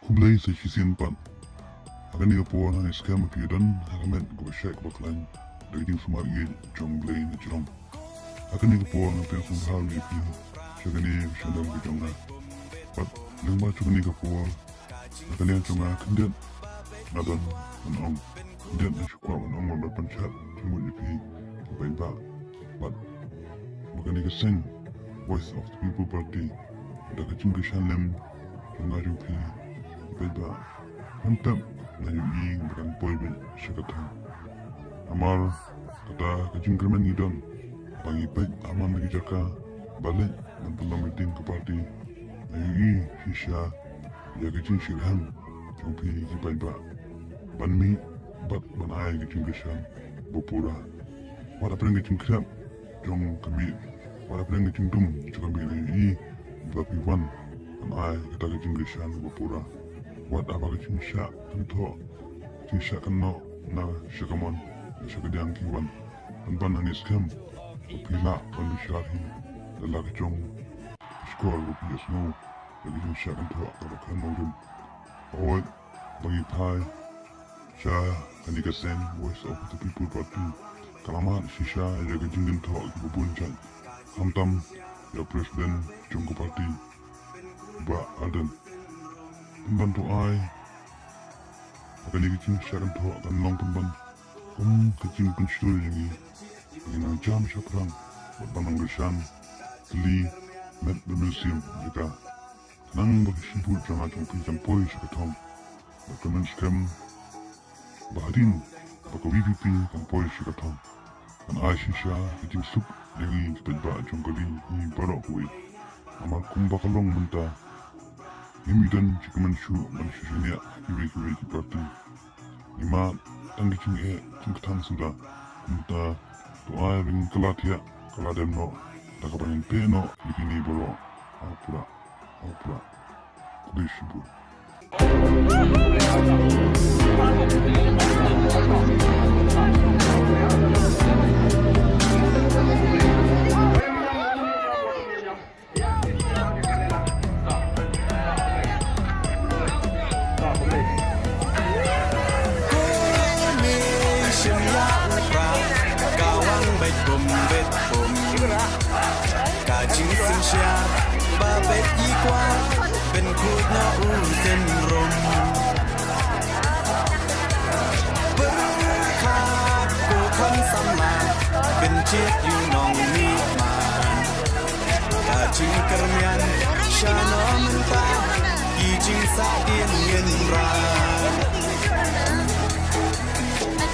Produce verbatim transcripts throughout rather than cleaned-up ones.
Khublei sa shisien pat. Ha kane ka por nga ngeit skhem ba phi don ha ka met kaba shai kaba khlaiñ da ka jingsumar ïeit jong U Blei na jrong. Ha kane ka por nga pdiang sngewbha ïa phi sha kane ka channel ka jong nga. Bad lyngba jong kane ka por, na ka liang jong nga khyndiat nga don ban ong, khyndiat nga shu kwah ban ong ban pynshad jingmut ïa phi ki paidbah. Bad ba kane ka seng Voice of the People Party, da ka jingkyrshan lem jong nga jong phi ki paidbah, hynrei nga ïohi ba kan poi beit sha ka thong. Namar kata ka jingkyrmen ngi don ba ngi peit ha man la ki jaka ba leit ban pynlong meeting ka party. Nga ïohi shisha ïa ka jingshitrhem jong phi ki paidbah ban mih bad ban ai ka jingkyrshan ba pura. Wat hapdeng ka jingkhriat jong ka miet, wat hapdeng ka jingdum jong ka miet, nga ïohi ba phi wan ban ai kata ka jingkyrshan ba pura. Wat haba ka jingshah kynthoh, jingshah kynnoh na sha ka mon na sha ka diang ki wan. Pynban nga ngeit skhem ba phi lah ban bishar hi da la ka jong ka shkor ba phi ïohsngew ïa ka jingshah kynthoh kaba khlem nongrim. Hooid, ba ngi phai sha kane ka seng Voice of the People Party, ka la mad shisha ïa ka jingkynthoh kiba bun jait, khamtam ïa u president jong ka party, Bah Ardent. Pynban to ai ba kane ka jingshah kynthoh kan long pynban kum ka jingpynshlur ïa ngi ba ngin nang jam shaphrang bad ban nang kyrshan kylli met bad mynsiem ïa ka. Khnang ba ka shibun jong nga jong phi kan poi sha ka thong. Bad kyrmen skhem ba hadien ba ka V P P kan poi sha ka thong, kan ai shisha ka jingsuk ïa ngi ki paidbah jong ka ri hi baroh kawei. Namar kumba ka long mynta, ngim don jingkmen shuh ban shu shaniah ha kiwei kiwei ki party. Ngi mad tang ki jingeh jingkthang suda. Kumta to ai ba ngin kylla thiah kylla dem noh da kaba ngin peit noh ïa kine baroh ha u Prah, ha u Prah. Khublei shibun. Ka wan beit bum beit bum. Ka jingsngewsih ba beit i kwah, pynkhuid na u synrum. Pyrkhat ko khun samla, pynjied ïa u nongmihman. Ka jingkyrmen sha nongmihman, ki jingsahdien ngin rah.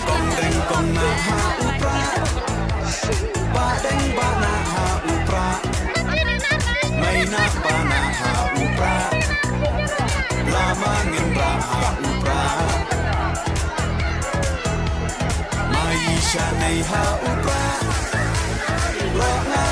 Kong deng kong na ha u Prah, bah deng bah na ha u Prah, mei na bah na ha u Prah, lama ngin rah ha u Prah. Mei sha nei ha u Prah, roh na